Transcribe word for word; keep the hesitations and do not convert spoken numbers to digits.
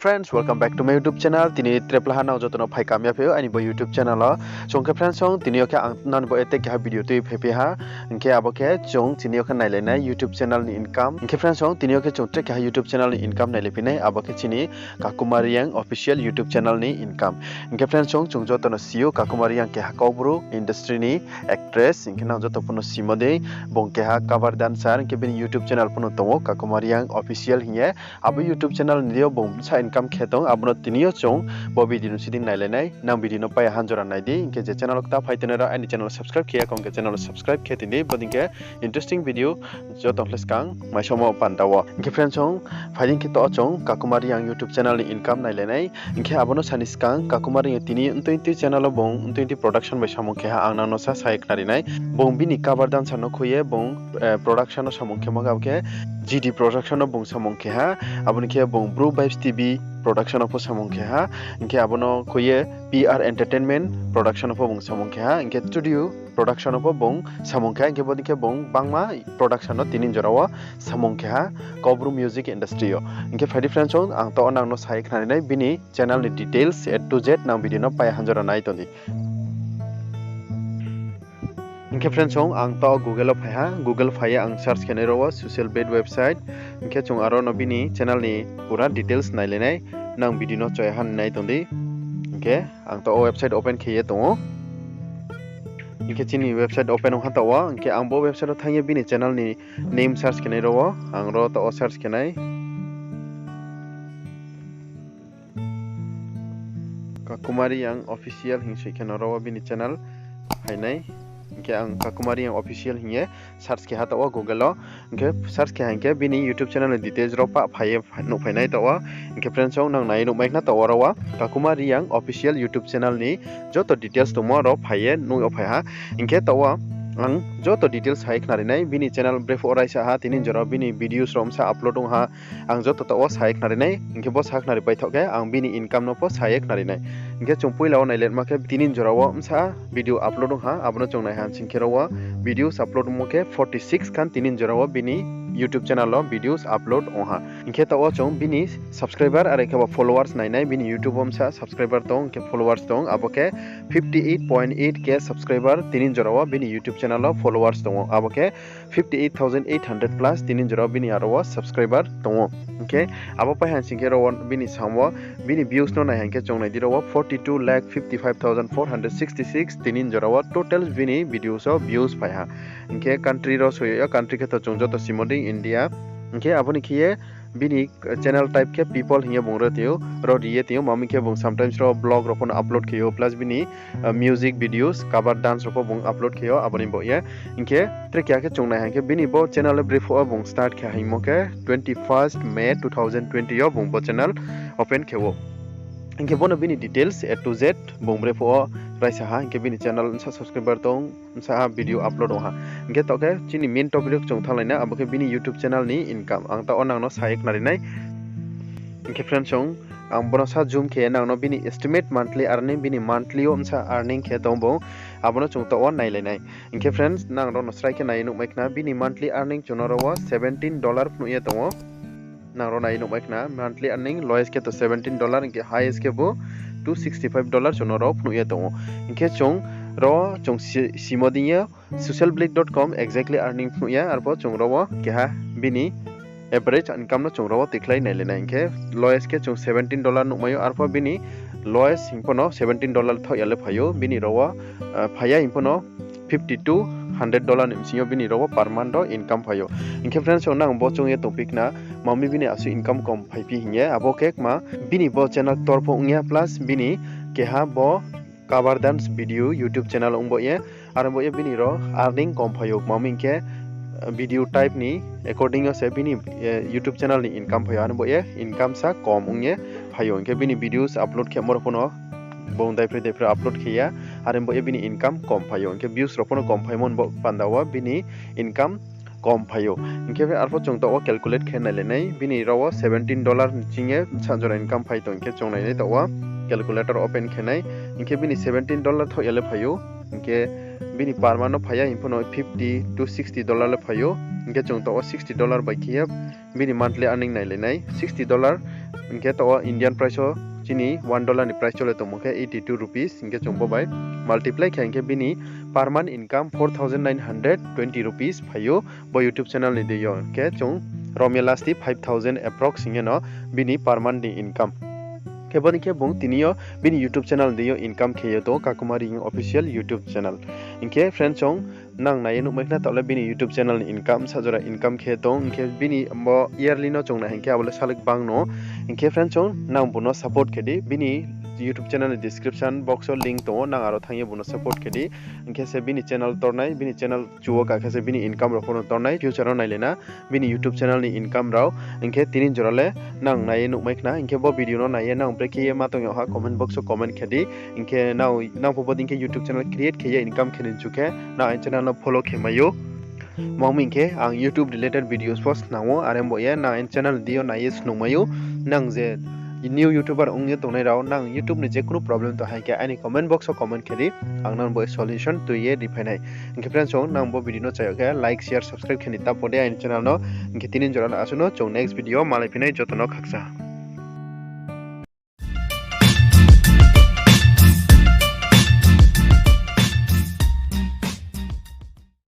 Friends, welcome back to my YouTube channel. Tini treplaha nang joto no phai kamya phai ou aini bo YouTube channel o. Chung khe friends, chung tini yo khe ang nang bo ete keha video tui phaiphi ha. Hing khe abo khe chung tini yo khe nailainai YouTube channel ni income. Hing khe friends, chung tini yo khe chung tre keha YouTube channel ni income nailaiphi nai. Abo khe chini Kakuma Reang official YouTube channel ni income. Hing khe friends, chung, chung joto no si ou, Kakuma Reang keha Kaubru industry ni actress. Hing khe nang joto pho no simo dei, bung keha cover dancer. Hing khe bini YouTube channel pho no tong ou, Kakuma Reang official hing ye. Abo YouTube channel ni deing yo bung bsa income khe tong, abo no tini yo chung bo video ni sidi nailainai. Nang video no paiya hanjora nai di. Hing khe je channel o kta phai tongnai rao aini channel subscribe khe ya kong khe channel subscribe khe tong di. Bodei khe interesting video joto le skang maisomo panda wo. Hing khe friends, chung phai di hing khe to chung Kakuma Reang YouTube channel ni income nailainai. Hing khe abo no sani skang Kakuma Reang tini ntui ntui channel o bung ntui ntui production bai samung khe ha, ang nang no sa sa ye khnari nai. Bung bini cover dancer no khui ye bung production no samung khe ma khe abo khe G D Production no bung samung khe ha. Abo ni khe bung Bru Vibes T V Production no pho samung khe ha. Hing khe abo no khui ye P R Entertainment Production no pho bung samung khe ha. Hing khe Studio Production no pho bung samung khe ha. Hing khe bodei khe bung bangma production no tini jora wo samung khe ha Kaubru music industry yo. Hing khe phai di friends, chung ang to nang no sa ye khnari nai bini channel ni details A to Z, nang video no paiya hanjora nai tong di. Hing khe friends, chung ang to Google o phai ha, Google phai ye ang search khe nai rao wo social blade website. Hing khe chung aro no bini channel ni pura details nailainai, nang video no choi ha nai tong di. Hing khe ang to o website open khe ye tong ou. Hing khe chini website open ong ha taoh wo, hing khe ang bo website o thanng ye bini channel ni name search khe nai rao wo, ang ro taoh wo search khe nai. Kakuma Reang official hing soi khe no ro wo bini channel phai nai. Hing khe ang Kakuma Reang official hing ye search khe ha taoh wo Google o. Hing khe search khe ha hing khe bini YouTube channel ni details ro pah phai ye nuhphai nai taoh wo. Hing khe friends, chung nang nai ye nuhmai khna taoh wo ro wo Kakuma Reang official YouTube channel ni joto details tongmo ro phai ye nuh yo phai ha. Hing khe taoh wo ang joto details sa ye khnari nai, bini channel brephuh raisa ha, tini jora wo bini videos ro bsa upload ong ha, ang joto taoh wo sa ye khnari nai. Hing khe bo sa khnari paithoh khe ang bini income no pho sa ye khnari nai. Hing khe chung poila wo nailaima khe tini jora wo bsa video upload ong ha, abo no chung nai ha sing khe ro wo videos upload ongmo khe forty six khan tini jora wo bini YouTube channel wo videos upload ong ha. Hing khe taoh wo chung bini subscriber are khe ba followers nai nai, bini YouTube wo bsa subscriber tong khe followers tong, abo khe fifty eight point eight K subscriber tini jora wo bini YouTube channel wo followers tong ou, abo khe fifty eight thousand eight hundred plus tini jora wo bini aro wo subscriber tong ou. Hing khe abo pai ha sing khe ro wo bini sam wo bini views no nai ha hing khe chung nai di ro wo forty two lakh fifty five thousand four hundred sixty six tini jora wo total bini videos wo views phai ha. Hing khe country ro soi yo, country khe to chung joto simo dei India. Hing khe abo ni khe ye bini channel type khe people hing ye bung ro tong ou, ro ri ye tong ou, mami khe bung sometimes ro vlog ro pho no upload khe ou, plus bini music videos, cover dance ro pho bung upload khe ou, abo ni baoh ye. Hing khe tre keha khe chung nai ha hing khe bini bo channel le brephuh wo bung start khe ha hingmo khe twenty first May two thousand twenty yo bung bo channel open khe ou. Hing khe bo no bini details A to Z bung brephuh wo raisa ha, hing khe bini channel bsa subscriber tong, bsa video upload ong ha. Hing khe taoh khe chini main topic wo chung thannglai na, abo khe bini YouTube channel ni income. Ang taoh wo nang no sa ye khnari nai. Hing khe friends, chung ang bo no sa zoom khe nang no bini estimate monthly earning, bini monthly wo bsa earning khe tong bo, abo no chung taoh wo nailai nai. Hing khe friends, nang rao no srai khe nai ye nuhmai khna, bini monthly earning chung no ro wo seventeen dollar phnuh ye tong ou. Nang rao nai ye nuhmai khna, monthly earning lowest khe to seventeen dollar, hing khe highest khe bo two sixty five dollar chung no ro phnuh ye tong ou. Hing khe chung ro chung si-, simo dei ye social blade dot com exactly earning phnuh ya, arpho chung ro wo keha bini average income no chung ro wo tikhlai nailai nai. Hing khe lowest khe chung seventeen dollar nuhmai ou, arpho bini lowest hing pho no seventeen dollar thaoh ya le phai ou, bini ro wo, phai ya hing pho no fifty to hundred dollar ni bsing yo bini ro wo per month wo income phai ou. Hing khe friends, nang bo chung ye tongphi khna, mami bini asuh income kom phaiphi hing ye, abo khe kma bini bo channel ktor pho ong ya, plus bini keha bo cover dance video YouTube channel ong bo ye, aro bo ye bini ro earning kom phai ou, mami hing khe video type ni according yo se bini YouTube channel ni income phai ou, aro bo ye income sa kom ong ye phai ou. Hing khe bini videos upload khemo ro pho no bung daiphroi daiphroi upload khe ya, aro bo ye bini income kom phai ou. Hing khe views ro pho no kom phaimo ni bo panda wo bini income kom phai ou. Hing khe arpho chung taoh wo calculate khe nailai nai, bini ro wo seventeen dollar ni ching ye bsa jora income phai tong, hing khe chung nai nai taoh wo calculator open khe nai. Hing khe bini seventeen dollar thaoh ya le phai ou, Hing khe bini per month no phai ya hing pho no fifty to sixty dollar le phai ou. Hing khe chung taoh wo sixty dollar bai khe ye bini monthly earning nailai nai. Sixty dollar hing khe taoh wo Indian price wo chini one dollar ni price chole tongmo khe eighty two rupees. Hing khe chung bo bai multiply khe hing khe bini per month income four thousand nine hundred twenty rupees phai ou bo YouTube channel ni deing yo. Hing khe chung rom ye last ni five thousand approx hing ye no bini per month ni income. Khe bo ni khe bung tini yo bini YouTube channel ni deing yo income khe ye tong ou, Kakumari Official YouTube channel. Hing khe friends, chung nang nai ye nuhmai khna taoh le bini YouTube channel ni income, sa jora income khe tong. Hing khe bini bo yearly no chung nai hing khe abo le salik bang no. Hing khe friends, chung nang bung no support khe di, bini YouTube channel ni description box wo link tong ou, nang aro thanng ye bung no support khe di. Hing khe se bini channel tornai, bini channel chu wo ka khe se bini income rao pho no tornai, future wo nailai na bini YouTube channel ni income rao. Hing khe tini jora le nang nai ye nuhmai khna, hing khe bo video no nai ye nang brekhe ye ma tong yag ha comment box wo comment khe di. Hing khe nang, nang pho bo dei khe YouTube channel create khe ye income khe ni chu khe nang aini channel no follow khe mai ou. Mangmi hing khe ang YouTube related videos pho snang ou, are bo ye nang aini channel ni deing yo nai ye snung mai ou. Nang je new YouTuber ong ye tongnai rao, nang YouTube ni je kunu problem tong hai khe aini comment box wo comment khe di, ang nang bo solution tui ye ri phai nai. Hing khe friends, chung nang bo video no chá yag khe like, share, subscribe khe ni ta pho dei aini channel no. Hing khe tini jora no asuh no, chung next video wo malai phi nai, joto no khaksa.